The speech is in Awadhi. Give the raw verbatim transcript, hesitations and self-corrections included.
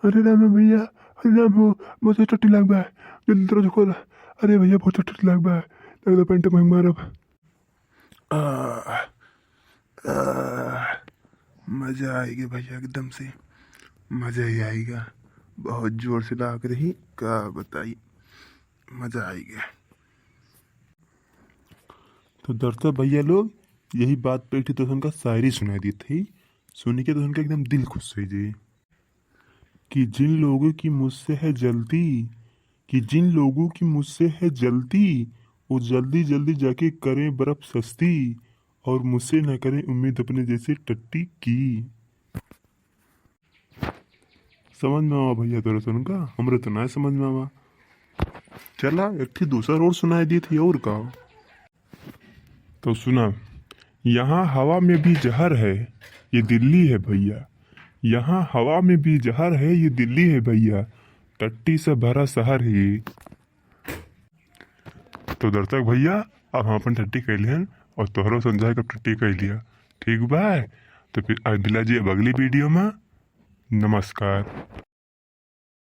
अरे राम हो भैया, अरे राम हो, बहुत जोर टट्टी लाग बा, जल्दी दरवाजा खोल। अरे भैया, बहुत जोर टट्टी लाग बा, लगता पैंट में मारब। आ, आ, मजा आइगा भैया, एकदम से मजा ही आइगा। बहुत जोर से लाग रही, का बताई, मजा आइगा। तो दर्शक भैया लोग, यही बात पे एक ठे तोहन का शायरी सुनाई देत ही, सुन के तोहन का एकदम दिल खुश हो जाई। कि जिन लोगों की मुझसे है जल्दी, कि जिन लोगों की मुझसे है जल्दी, वो जल्दी जल्दी जाके करें बर्फ सस्ती, और मुझसे न करें उम्मीद अपने जैसे टट्टी की। समझ में आवा भैया तोरा सन का? हमरे तो ना समझ में आवा। चला, एक ठे दूसरा और सुनाई देत ही, और का? तो सुना, यहाँ हवा में भी जहर है, ये दिल्ली है भैया। यहाँ हवा में भी जहर है, ये दिल्ली है भैया। टट्टी से भरा शहर है ये। तो दर्शक भैया, अब हम अपन टट्टी कइ लिहन और तोहरो समझाए के टट्टी कइ लिया, ठीक बा? तो फिर अब मिला जी अब अगली वीडियो में। नमस्कार।